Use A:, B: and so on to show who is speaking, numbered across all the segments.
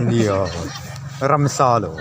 A: Nia ramsa lo.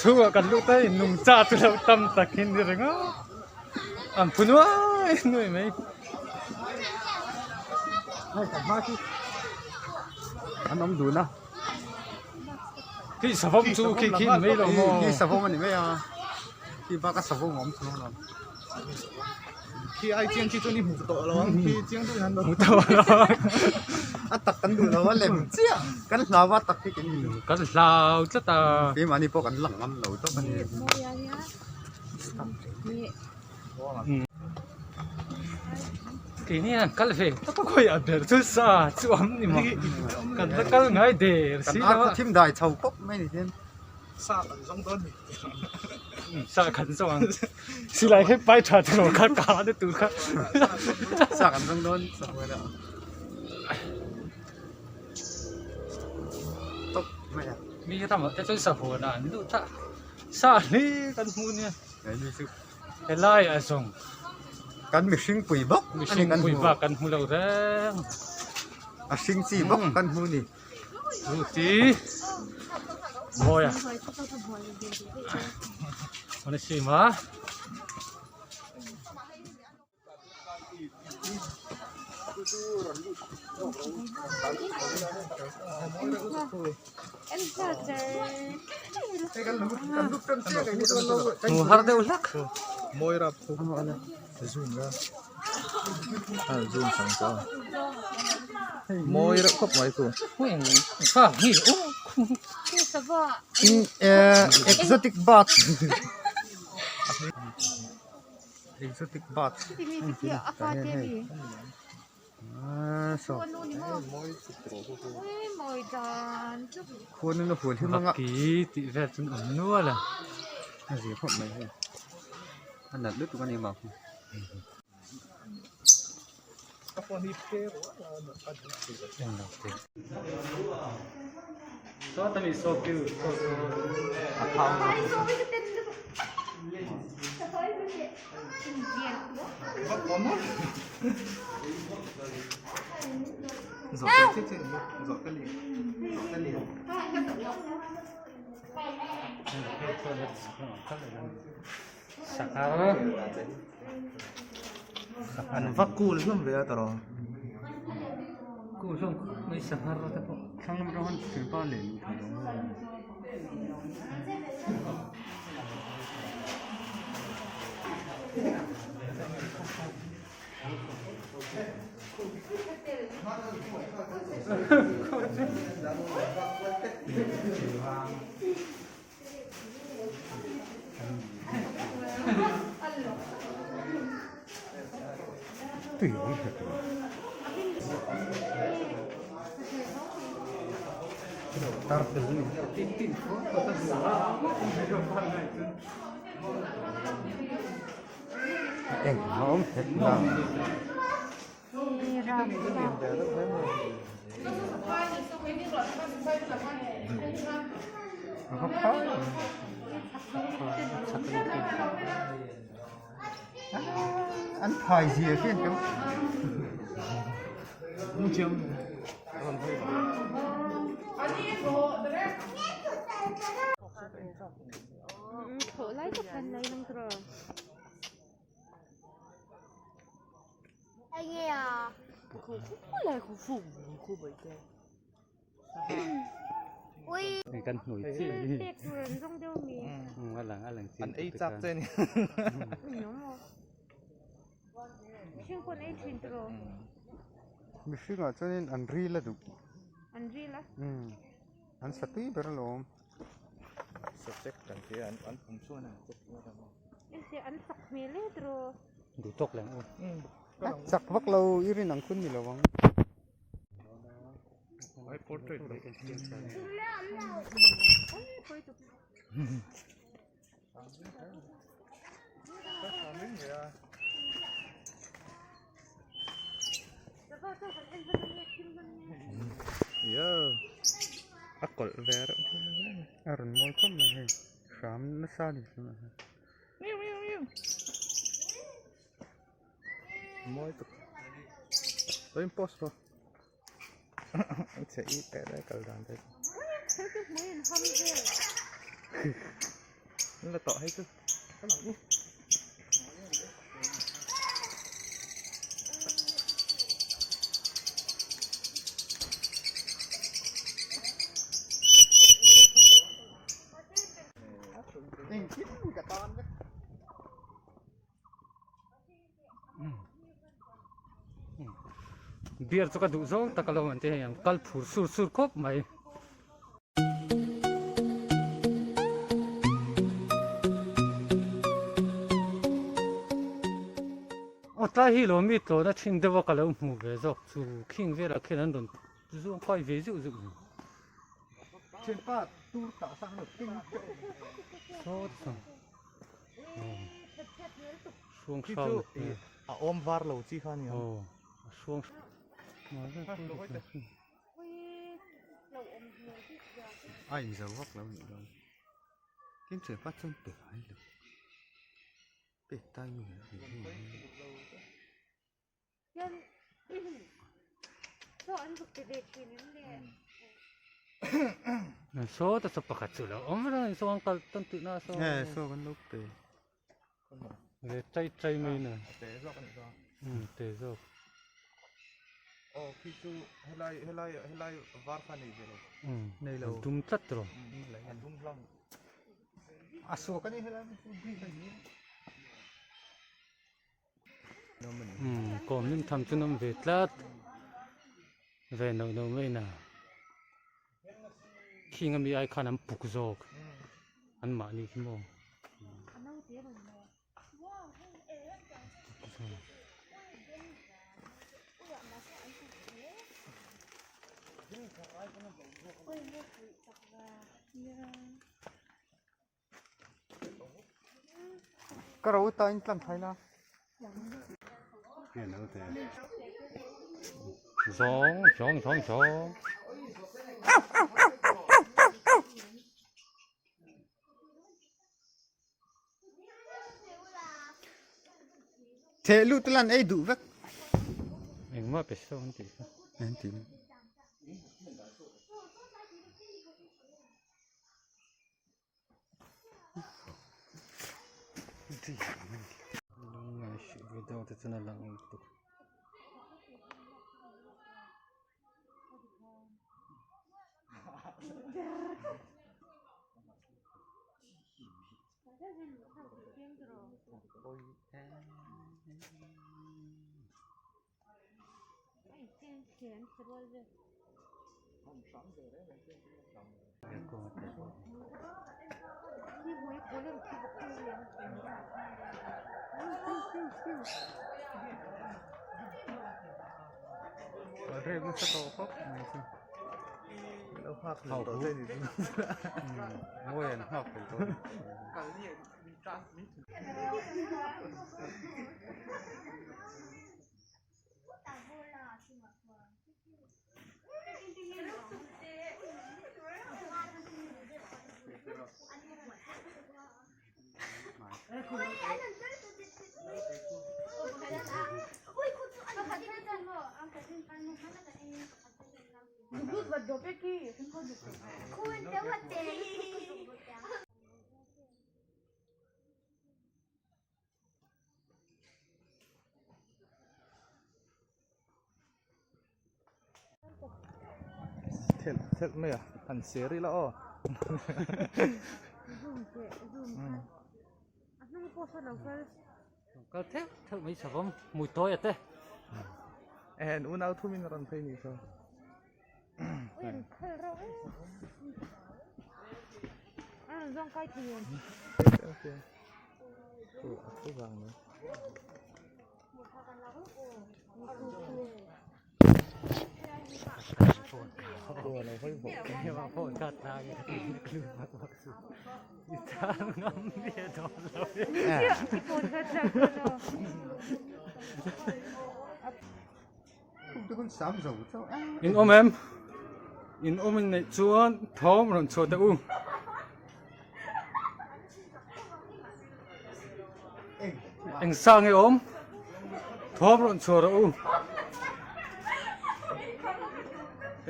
B: Chhungah kan lut a nungcha chu lo tam takin ni reng a an phu nuai nuai mai.
A: An awm dun a.
B: Khi savawm chu khi khi ni mai lo maw?
A: Khi savawm a ni mai a khi bak a savawm a awm chu lo.
C: Khi ai chiang khi chuan i hmu tawh lo ang khi chiang deuhin an
B: hmu tawh lo ang.
A: A tak kan duh lo a lem chiah kan hlau a tak hi kan hmu.
B: Kan hlau tlat a.
A: Keimahni pawh kan lang ngam lo tawp a ni.
B: Keini an kal ve tawp a khawiah ber chu sa chu awm ni maw kan la kal ngai der si lo a.
A: Kan ar khaw thim dai chho pawp mai ni hian.
C: Sa kan zawng dawn ni.
B: Sa kan zawng ang. Silai hi pai tha tiraw kha ka na tur kha.
A: Sa kan zawng dawn sa huai la. Tawp mai a.
B: Mi ramah te chuan sa huan ah an lut a. Sa hli kan hmu nia. Helai a zawng.
A: Kan mihring pui bawk a ni
B: Mihring
A: kan
B: pui
A: hmu.
B: bak kan hmu lo reng.
A: A hring chi bawk kan hmu ni.
B: Chu ti mawi a. Awle sim a. Hmu har deuh hlak.
A: Exotic bird. Exotic bird khuanin a hual hi hmang a
B: ki tih vel chu an awm nual a
A: a zir khawp mai hei a nalh lutuk a ni mah khu.
B: Sanghar
C: An va cool hlawm ve a tawrh.
B: Cool hlawm khawp mai sanghar te pawh.
A: Thlang lam atang khan thingpa leh luh theih loh maw. Tui awm hek lo. Turtle a ni. Engmah awm hek lo. An phai zia hian ka
B: Kan hnuai chiah hi a lang a lang chiang
C: An ei chak che ni.
A: Mihring ah chuanin an ril a duh. An sa tui ber alawm.
B: Duh tawk leh ang u.
A: Chak vak lo i rin ang khun ni lo ang.
C: A kawlh ve reuh
A: A rawn mawi khawp mai hei hram nasa a ni
C: Mawi tuk lo in post rawh chhe i teh daih kal dan te chu la tawh hei chu
A: Engkim ka tan vek.
B: Beer chu ka duh zawng tak a lo an ti hei an kal phur sur sur khawp mai. Aw tlai hi lo mi tawna thin deuh a ka lo hmuh ve zawk chu khing velah khian an rawn zuang kai ve zeuh zeuh mai.
A: Thianpa tur tah sang lo ting teuh.
B: Sawt ang. Hruang
C: Khi
B: hrau
C: chu
B: na
C: ih a awm var lo chi kha a ni ang.
B: Aw a hruang
A: A inzo vak lo nih dawn. Tin thianpa chuan pe ngai lo. Pek tai nu
B: Saw te chu pakhat chu lo awm reng saw an kal tawn tih na saw.
A: Nge saw kan lo pe.
B: Ve chai chai mai na.
C: Te zawk a nih chuan.
B: Um te zawk.
C: Aw khi chu helai helai helai var kha nei ve lo.
B: Um
A: Nei lo.
B: Dum tlat rawh.
C: A dum hlang.
A: A saw ka ni helai bik a ni.
B: Kawm lim tham chu an awm ve tlat ve noh noh mai na khing ami ai khan an puk zawk an mahni khi maw.
A: Ka ro ta in tlan thai la.
B: Zawng zawng zawng zawng.
A: Theh lut lan ei duh vek.
B: Engmah pe sawn tih kha.
A: An ti.
B: Video te chuan a lang lutuk.
C: Rek nasa tawh khawp mai chu. Lo nghak hlel tawh che ni chu.
A: Mawi an nghak hlel tawh.
C: Thelh thelh mai a han ser ila aw.
B: Kal theuh theuh mai savawm hmui tawi a te.
C: En unau thumin a rawn phei ni saw.
B: In awm em? In awm in neih chuan thawm rawn chhuah teh u. Eng sa nge awm? Thawm rawn chhuah rawh u.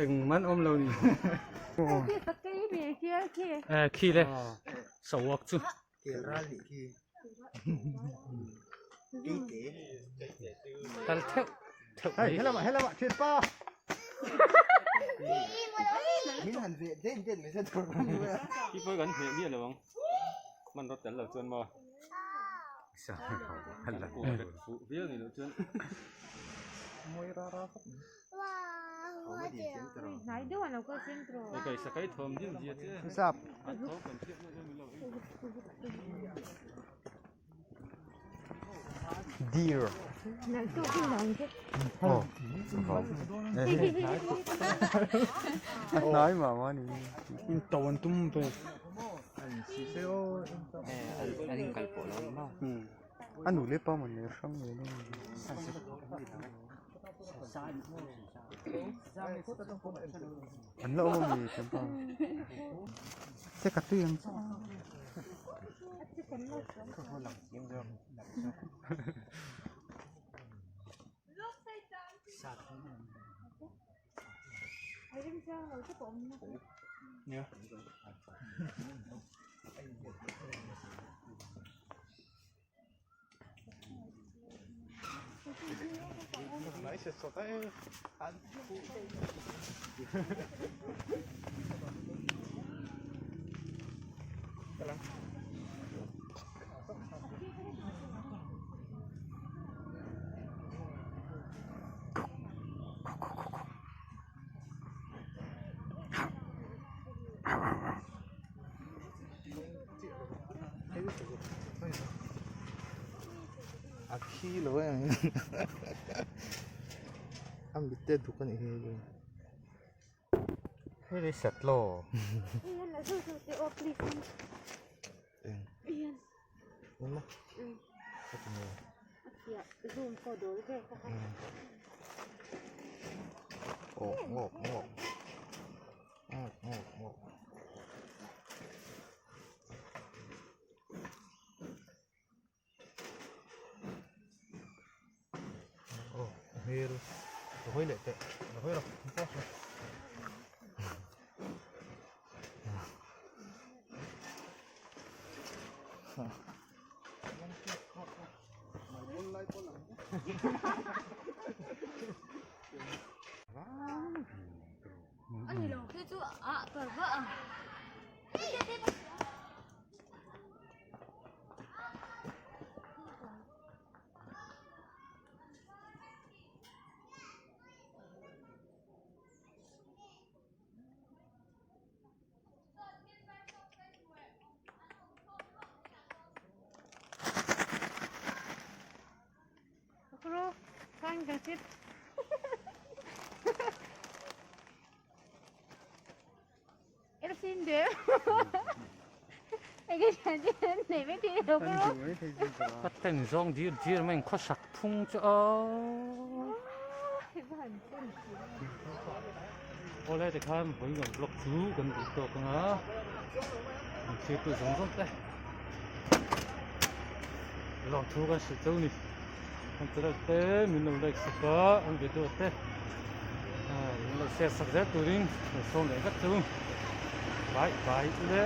B: Eng man awm lo ni. Eh khi le sawak chu. Kal theuh theuh mai.
A: Helama helama thianpa.
B: Khi pawh kan hmeh miah lo ang. Hmanraw tel lo chuan maw.
A: Deer. Oh. A hnai mah mah a ni.
C: Tawh an tum ve.
A: A nu leh pa mawn leh hrang ve dawn an la awm a mi thianpa che ka tui ang che
C: A khi lo em a mit te duk a nih hi hei
A: Hei le sat law
C: Hmel ka hawi leh teh ka hawi rawh
B: Ka ten zawng dir dir mai in khawsak phung chu aw. Awle tikhan vawiin kan vlog chu kan duh tawk ang a an thlir tu zawng zawng te lawm thu kan hrilh chauh a ni an channel te min lo like sak a an video te min lo share sak zel turin kan sawm leh vek chu bye bye ule.